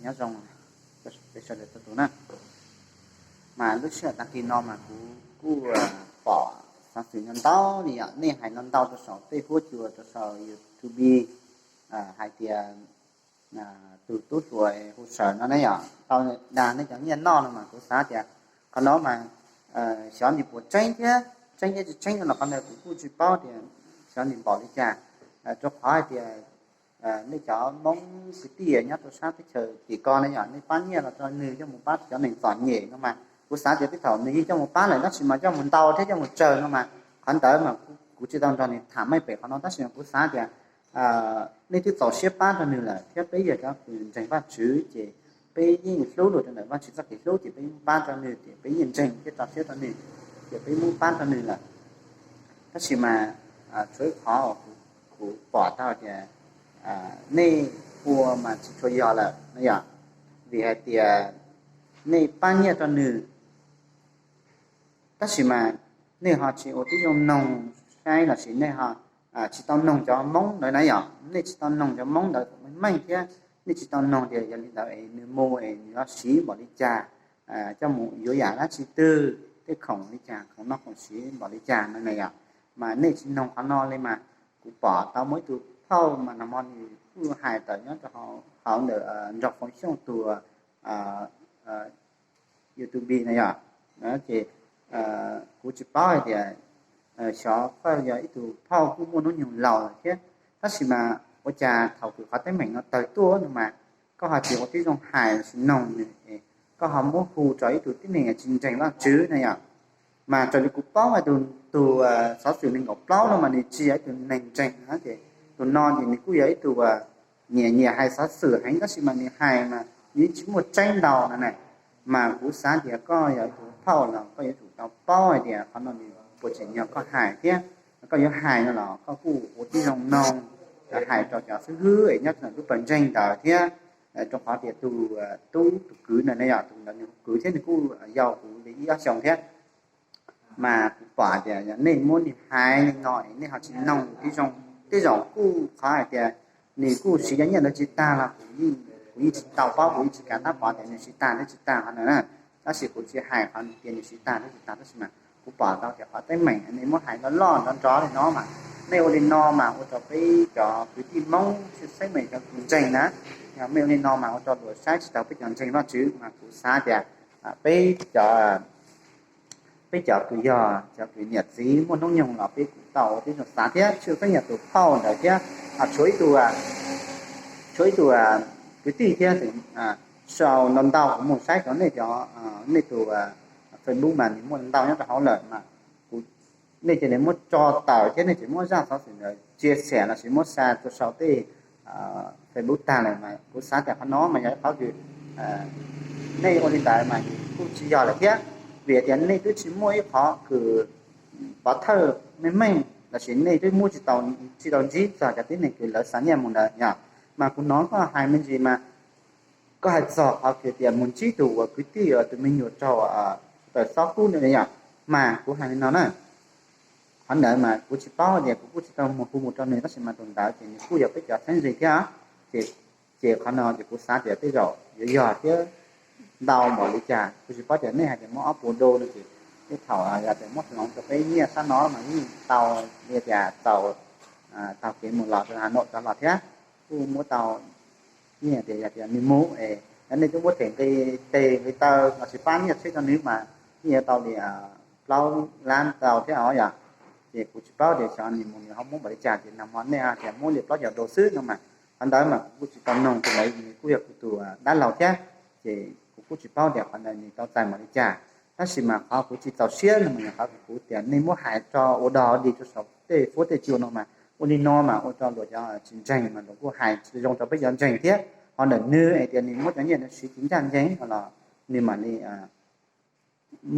Nyob zoo peb sawv daws txhua tus na. Mas lub sij hawm tag kis no mas kuv kuj pom xov xwm no ntau li yom, nej hais no ntau rau saum tej huab cua rau saum YouTube hais tias tus tub hluas hu sawv no ne yom, tau dag nej cov nyiaj noj no mas kuv xav tias qhov no mas xyov nws puas tseeb thiab, tseeb thiab tsis tseeb no los qhov ntawd kuv kuj tsis paub tias xyov nws npaum li cas, rau qhov hais tias nej cov Hmoob kwv tij nyob rau sab teb chaws tim ko ne yom, nej pab nyiaj los rau nws coj mus pab cov neeg txom nyem no mas kuv xav tias tej thaum nws yeej coj mus pab lawm tab sis mas coj mus ntau thiab coj mus tsawg no mas qhov ntawd mas kuv tsis tau nrog nws tham meej pem qhov no tab sis mas kuv xav tias nej twb txaus siab pab rau nws lawm thiab peb yog cov kws ntseeg Vajtswv ces peb yeej hlub lug rau ntawm Vajtswv txoj kev hlub ces peb yeej pab rau nws ces peb yeej ntseeg thiab tso siab rau nws ces peb muab pab rau nws lawm. Tab sis mas tshuav ib qhov kuv pom tau tias nej ua mas tsis tshua yog lawm no yom, vim hais tias nej pab nyiaj rau nws tab sis mas nej ho tsis ua tib zoo noog saib lossis nej ho tsis tau noog cov Hmoob ntawd na yom, nej tsis tau noog cov Hmoob ntawd thaum meej meej thiab nej tsis tau noog tias yog li ntawd es nws mus es nws yuav siv npaum li cas, coj mus yuav yam dab tsi twg, tej khoom li cas, khoom noj khoom siv npaum li cas no na yom. Mas nej tsis noog qhov no li mas kuv pom tau muaj ib tug phauj mas nag hmo nws kuj hais tawm nyob rau hauv ntawm nroog Foom Xyooj tus YouTube na yom, ces kuv tsis paub hais tias xyov koj yog ib tug phauj kuj muaj hnub nyoog laus lawm thiab, tab sis mas ua cas thaum kws qhov teeb meem no tawg tuaj no mas koj ho tsis ua tib zoo hais lossis noog nws, koj ho muab hu rau ib tug tib neeg tsis ntseeg Vajtswv na yom. Mas raws li kuv paub mas tus xov xwm nees nkaum plaub no mas nws tsis yog ib tug neeg ntseeg na ces tus no ces nws kuj yog ib tug nyiam nyiam hais xov xwm heev tab sis mas nws hais mas nws tsis muaj tseeb ntau no na. Mas kuv xav tias koj yog ib tug phauj los koj yuav tsum tau paub hais tias qhov no nws puas tseem yog koj hais thiab, koj yuav hais no los koj kuj ua tib zoo noog hais rau cov xib hwb es nyob rau lub pawg ntseeg ntawd thiab, rau qhov tias tus tub tus kwv ntawd ne yog tus ntawd nws kwv thiab nws kuj yau kuv li ib ob xyoos thiab. Mas kuv pom tias yog nej muab nws hais li no es nej ho tsis noog tib zoo, tej zaum kuj qhov hais tias nws kuj siv cov nyiaj ntawd tsis tag los kuv yeej tsis tau paub, kuv yeej tsis kav tab pov tias nws siv tag thiab tsis tag qhov ntawd na. Tab sis kuv tsis hais qhov tias nws siv tag thiab tsis tag tab sis mas kuv pom tau tias qhov teeb meem nej muab hais loj loj nrov nrov li no mas nej ua li no mas ua rau peb cov kwv tij Hmoob tshwj xeeb mas cov kwv ntseeg na, yog nej ua li no mas ua rau luag saib tsis taus peb cov ntseeg Vajtswv mas kuv xav tias peb cov peb cov kws yog cov kws niam txiv muaj hnub nyoog los peb kuj tau ua tib zoo xav thiab tshwj xeeb yog tus phauj ntawd thiab tshuav ib tug, tshuav ib tug kwv tij thiab sau ntau ntau kuv mus saib cov nej cov, nej tus Facebook mas nws muaj ntau nyob rau hauv lawm mas kuv, nej cia li muab tso tawm thiab nej cia li muab zaj xov xwm ntawd chia sẻ lossis muab xa rau sau tej Facebook tag lawm mas kuv xav tias qhov no mas yog ib qhov kws nej ua li ntawd mas kuj tsis yog lawm thiab, vim tias nej twb tsis muaj ib qhov kws pov thawj meej meej lossis nej twb muab tsis tau, tsis tau ntsib txog cov tib neeg kws lawv xa nyiaj mus ntawd yog. Mas kuv hnov koj hais me ntsis mas koj hais txog qhov kws tias mus ntsib tus uas kwv tij tus me nyuam raug tawm xob kub ntawd yom, mas kuv hais li no na, qhov ntawd mas kuv tsis paub tias kuv kuj tsis tau mus hu mus rau nws tab sis mas tus ntawd ces nws kuj yog peb cov txheeb ze thiab, ces qhov no ces kuv xav tias tej zaum yuav yog thiab ntau npaum li cas kuv tsis paub tias nej hais tias muab ob puas do no ces tej thaum yog tias muab hloov rau peb nyiaj sab no mas yeej tau li tias tau, tau kev mus los rau Hà Nội rov los thiab, kuj muab tau nyiaj tias yog tias nws mus es yog nej twb muab them nqi tes nqi taw lossis pab nyiaj tsheb rau nws mas yeej yuav tau li plaub lab tau thiab os yom. Ces kuv tsis paub tias xyov nws mus nws ho muab npaum li cas ces nag hmo nej hais tias muab li plaub caug do xwb no mas qhov ntawd mas kuv kuj tsis tau noog tus ntawd nws kuj yog kuv tus dab laug thiab, ces kuv kuj tsis paub tias qhov ntawd nws tau txais npaum li cas. Tab sis mas qhov kuv tsis txaus siab no mas yog qhov kuv tias nej muab hais tso ua dog dig rau saum tej fuab tej cua no mas ua li no mas ua rau luag cov tsis ntseeg mas luag kuj hais tsis zoo rau peb cov ntseeg thiab. Qhov ntawm nws hais tias nws muab cov nyiaj ntawd siv tsis ncaj ncees no los nws mam li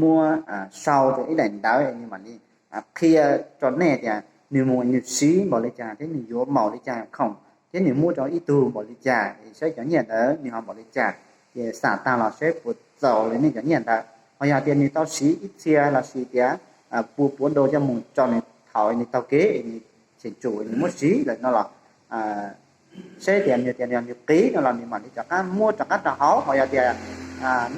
muab sau rau ib daim ntawv es nws mam li qhia rau nej tias nws mus nws siv npaum li cas thiab nws yuav npaum li cas khoom thiab nws muab rau ib tug npaum li cas es saib cov nyiaj ntawd nws ho npaum li cas, ces xam tag los saib puas txaus li nej cov nyiaj ntawd. Ho yog tias nws tau siv ib txhia lossis tias pua puav do coj mus tso nws thaum nws taug kev nws cheem tsum nws muab siv lawm no los seb tias nws tias yog nws qiv no los nws mam li rov qab muab rov qab rau hauv, ho yog tias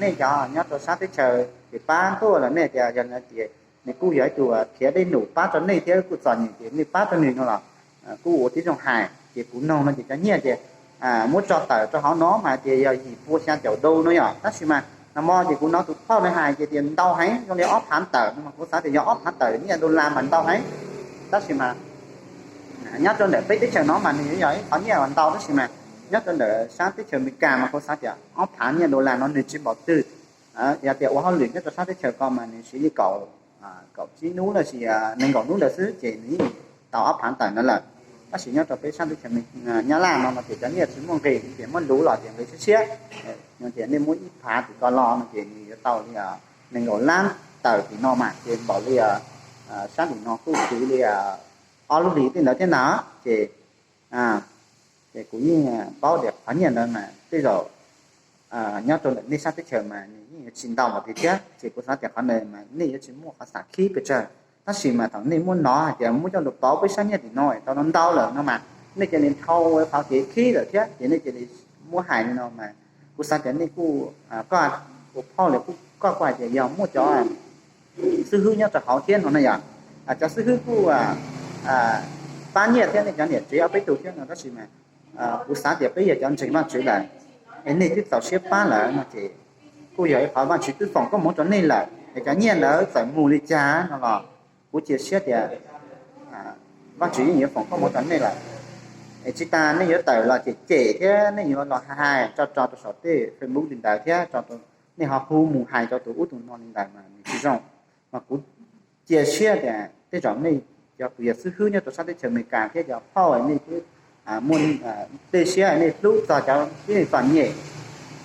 nej cov nyob rau sab teb chaws ces pab tuaj los nej tias yog tias nws kuj yog ib tug khiav dej num pab rau nej thiab kuj txom nyem ces nej pab rau nws no los kuj ua tib zoo hais. Ces kuv noog no ces cov nyiaj ces muab tso tawm rau hauv no mas tias yog yim pua xya caum du no yom, tab sis mas nag hmo ces kuv hnov tus phauj no hais ces tias ntau heev, zoo li ob phav tawm no mas kuv xav tias yog ob phav tawm nyiaj dollar mas ntau heev, tab sis mas nyob rau ntawm peb teb chaws no mas nws yog ib qhov nyiaj uas ntau, tab sis mas nyob rau ntawm sab teb chaws Amelikas mas kuv xav tias ob phav nyiaj dollar no nws tsis npaum twg. Yog tias ua hauj lwm nyob rau sab teb chaws ko mas nws siv li kaum kaum tsib hnub los sis nees nkaum hnub ntawd xwb ces nws yeej tau ob phav tawm no lawm. Tab sis nyob rau peb sab teb chaws Nyab Laj no no ces cov nyiaj tsis muaj nqis, ces muab luv los ces nqis siab siab. Yog tias nej muab ib phav tim ko los no ces nws yuav tau li nees nkaum lab tawm tim no mas ces npaum li sab tim no kuj kwv li ob lub hlis tej ntawd thiab ntag. Ces ces kuv yeej paub tias qhov nyiaj ntawd mas tej zaum nyob rau ntawm nej sab teb chaws mas nws yeej yuav tsis ntau npaum li thiab, ces kuv xav tias qhov ntawd mas nej yuav tsis muaj qhov xav khib pes tsawg. Tab sis mas thaum nej muab hnov hais tias muab coj los pauv peb sab nyiaj tim no tau ntau lawm no mas nej cia li dhau qhov kev khib lawm thiab ces nej cia li muab hais li no mas kuv xav tias nej kuj, koj ua phauj lawm kuj, koj kuj hais tias yog muaj cov xib hwb nyob rau hauv thiab no na yom. Cov xib hwb kuj pab nyiaj thiab nej cov niam tsev ob peb tug thiab no, tab sis mas kuv xav tias peb yog cov ntseeg Vajtswv lawm, es nej twb txaus siab pab lawm no ces kuj yog ib qhov Vajtswv twb foom koob hmoov rau nej lawm, es cov nyiaj ntawd txawm mus li cas no los kuv cia siab tias Vajtswv yeej yuav foom koob hmoov rau nej lawm. Es tsis tas nej yuav tawm los cem cem thiab nej yuav los hais tso tso rau saum tej Facebook li ntawd thiab nej ho hu mus hais rau tus ub tus no li ntawd mas nws tsis zoo. Mas kuv cia siab tias tej zaum nej cov kws yog xib hwb nyob rau sab teb chaws Amelikas thiab cov phauj nej twb muaj tej siab nej hlub txog cov tib neeg txom nyem,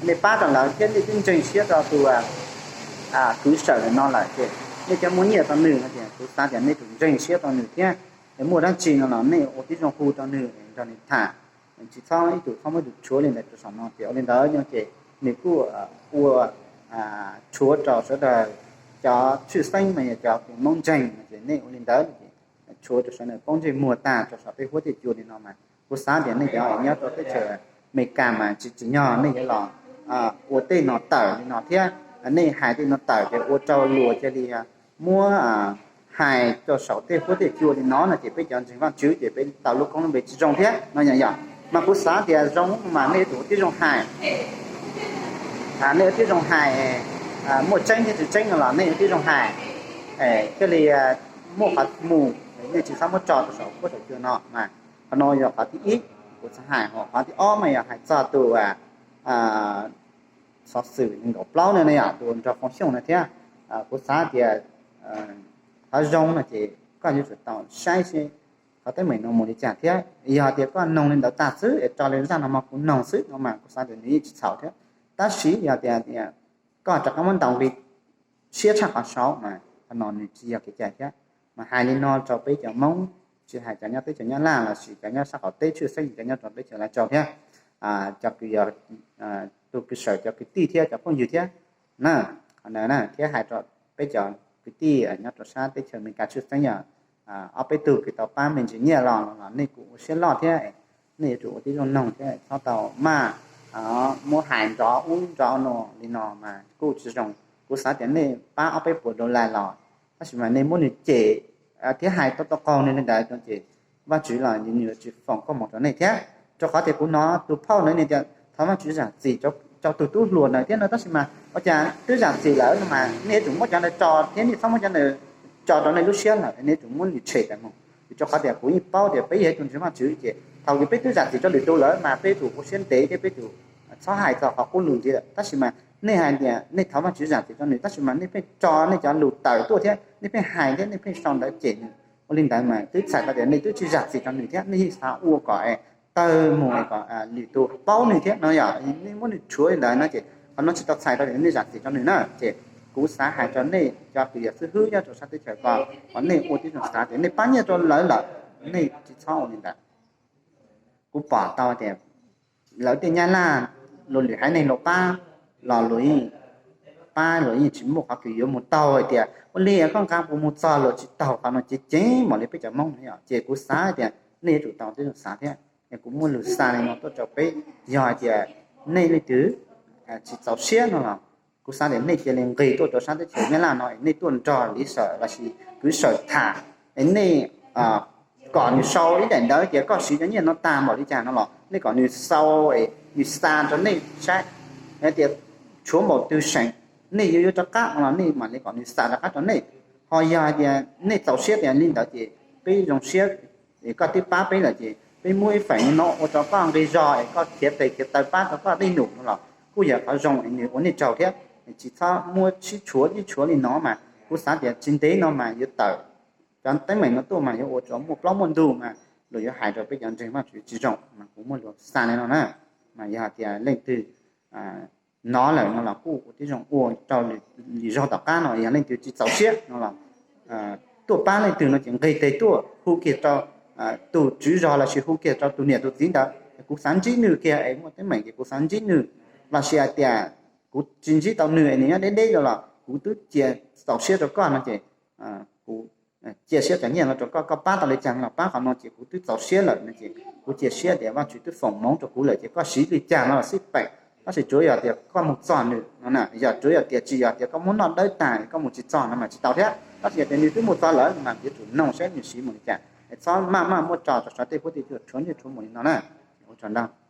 nej pab rau lawv thiab nej twb ntseeg siab rau tus kwv Sawm no lawm ces nej cov muab nyiaj rau nws no ces kuv xav tias nej tus ntseeg siab rau nws thiab, es muaj dab tsi no los nej ua tib zoo hu rau nws nrog nws tham, tsis txhob ib tug txhob muab tus tshuav li ntawd rau saum no ces ua li ntawd no ces nws kuj ua tshuav rau sawv daws cov tshwj xeeb mas yog cov kws Hmoob ntseeg no ces nej ua li ntawd no ces tshuav rau sawv daws poob ntsej muag tag rau saum tej huab tej cua li no mas kuv xav tias nej cov nyob rau teb chaws Amelikas mas tsis tsim nyog nej yuav los ua tej no tawm li no thiab, nej hais tej no tawm ces ua rau luag cia li muab hais rau saum tej huab tej cua li no no ces peb cov ntseeg Vajtswv ces peb tau lub koob lub npe tsis zoo thiab no yom. Mas kuv xav tias zoo mas nej yuav tsum ua tib zoo hais, nej yuav tib zoo hais, muaj tseeb thiab tsis tseeb no los nej yuav tib zoo hais, thiaj li muaj qhov mus, nej tsis txhob muab tso rau saum huab saum cua no mas. Qhov no yog qhov thib ib kuv xav hais. Qhov thib ob mas yog hais txog tus xov xwm nees nkaum plaub no ne yom, tus nrog Foom Xyooj no thiab. Kuv xav tias qhov zoo no ces koj yuav tsum tau saib seb qhov teeb meem no mus li cas thiab. Yog tias koj noog li ntawd tag xwb es tso li zaj no mas kuv noog xwb no mas kuv xav tias nws yeej tsis txhaum thiab. Tab sis yog tias koj rov qab muab ntaus nqi siab tshaj qhov saud mas qhov no nws tsis yog kev cai thiab. Mas hais li no rau peb cov Hmoob, tsis hais cov nyob teb chaws Nyab Laj los sis cov nyob sab qaum teb tshwj xeeb cov nyob rau teb chaws Lav Tsau thiab, cov kws yog tus kws Sawm cov kwv tij thiab cov phooj ywg thiab na, qhov ntawd na thiab hais rau peb cov kwv tij nyob rau sab teb chaws Amelikas tshwj xeeb yog ob peb tug kws tau pab me ntsis nyiaj los los nej kuj ua siab loj thiab, nej yuav tsum ua tib zoo noog thiab txhob tau maj muab hais nrov ub nrov no li no mas kuj tsis zoo. Kuv xav tias nej pab ob peb puas dollar los tab sis mas nej muab nws cem thiab hais tau tau qaug nws li ntawd no ces Vajtswv los nws yuav tsis foom koob hmoov rau nej thiab. Rau qhov tias kuv hnov tus phauj ntawd nws tias thov Vajtswv zam txim rau tus tub hluas ntawd thiab no, tab sis mas ua cas twb zam txim lawm no mas nej yuav tsum muab cov ntawd tso thiab nej txhob muab cov ntawd tso rau nej lub siab lawm, nej yuav tsum muab nws tshem tawm mus. Vim rau qhov tias kuv yeej paub tias peb yog ib tug ntseeg Vajtswv ces thaum kws peb twb zam txim rau lwm tus lawm mas peb yuav tsum ua siab ntev thiab peb yuav tsum txhob hais txog qhov qub lus ntxiv lawm. Tab sis mas nej hais tias nej thov Vajtswv zam txim rau nws tab sis mas nej pheej tso nej cov lus tawm tuaj thiab nej pheej hais thiab nej pheej sau ntawv cem nws. Ua li ntawd mas twb txhais tau tias nej twb tsis zam txim rau nws thiab nej yeej xav ua kom tawg mus kom lwm tus paub nws thiab no yom. Nej muab nws tshuav li ntawd no ces qhov no tsis tau txhais tau tias nej zam txim rau nws na. Ces kuv xav hais rau nej cov kws yog xib hwb nyob rau sab teb chaws ko, kom nej ua tib zoo xav tias nej pab nyiaj rau lawv lawm, nej tsis txhob ua li ntawd. Kuv pom tau tias lawv tej nyab laj luag lwm haiv neeg los pab los luag yeej pab, luag yeej tsis muaj qhov kws yuav mus taug hais tias ua li koj nqa puas mus txog, luag tsis taug qhov no. Ces ceev mam li peb cov Hmoob no yom, ces kuv xav tias nej yuav tsum tau tib zoo xav thiab. Kuv muaj lus xa li no tuaj rau peb, yog hais tias nej leej twg tsis txaus siab no los kuv xav tias nej cia li nqis tuaj rau sab teb chaws Nyab Laj no es nej tuaj nrog Lis Xawm lossis Kwv Xawm tham, es nej kom nws sau ib daim ntawv tias koj siv cov nyiaj no tag npaum li cas no los nej kom nws sau, nws xa rau nej saib, hais tias tshuav npaum twg seem nej yuav yuav rov qab no los nej mam li kom nws xa rov qab rau nej. Ho yog hais tias nej txaus siab tias li ntawd ces peb zoo siab, koj twb pab peb lawm ces peb muab ib feem no ua rau koj nqi zog es koj khiav tes khiav taw pab rau koj tej num no los kuj yog qhov zoo es nws ua nej tsaug thiab. Tsis txhob muab sib tshuav sib tshuav li no mas kuv xav tias tsis ntev no mas yuav tawm cov teeb meem no tuaj mas yuav ua rau muaj plaub muaj ntug mas luag yuav hais rau peb cov ntseeg Vajtswv tsis zoo mas kuv muaj lus xa li no na. Mas yog hais tias leej twg hnov lawm no los kuj ua tib zoo ua rau lwm zaug tom qab no yog leej twg tsis txaus siab no los tuaj pab leej twg no ces nqis tes tuaj hu kiag rau tus tswv zog lossis hu kiag rau tus niam tus txiv ntawd, kuv xav ntsib nws kiag es muaj teeb meem ces kuv xav ntsib nws, lossis hais tias kuv tsis ntsib tau nws es nws nyob deb deb los kuv twb cia txaus siab rau koj no ces kuv cia siab cov nyiaj no rau koj, koj pab tau li cas los pab qhov no ces kuv twb txaus siab lawm no ces kuv cia siab tias Vajtswv twb foom hmoov rau kuv lawm ces koj siv li cas no los xij peem, tab sis tsuav yog tias koj mus txog nws no na, yog tsuav yog tias tsis yog tias koj muab noj dawb tag koj mus tsis txog no mas tsis tau thiab, tab sis yog tias nws twb mus txog lawm mas yuav tsum noog saib nws siv mus li cas, txhob maj maj muab tso rau sav tej phuab tej cua tshuav niaj tshuav mus li no na. Ua tsaug ntau.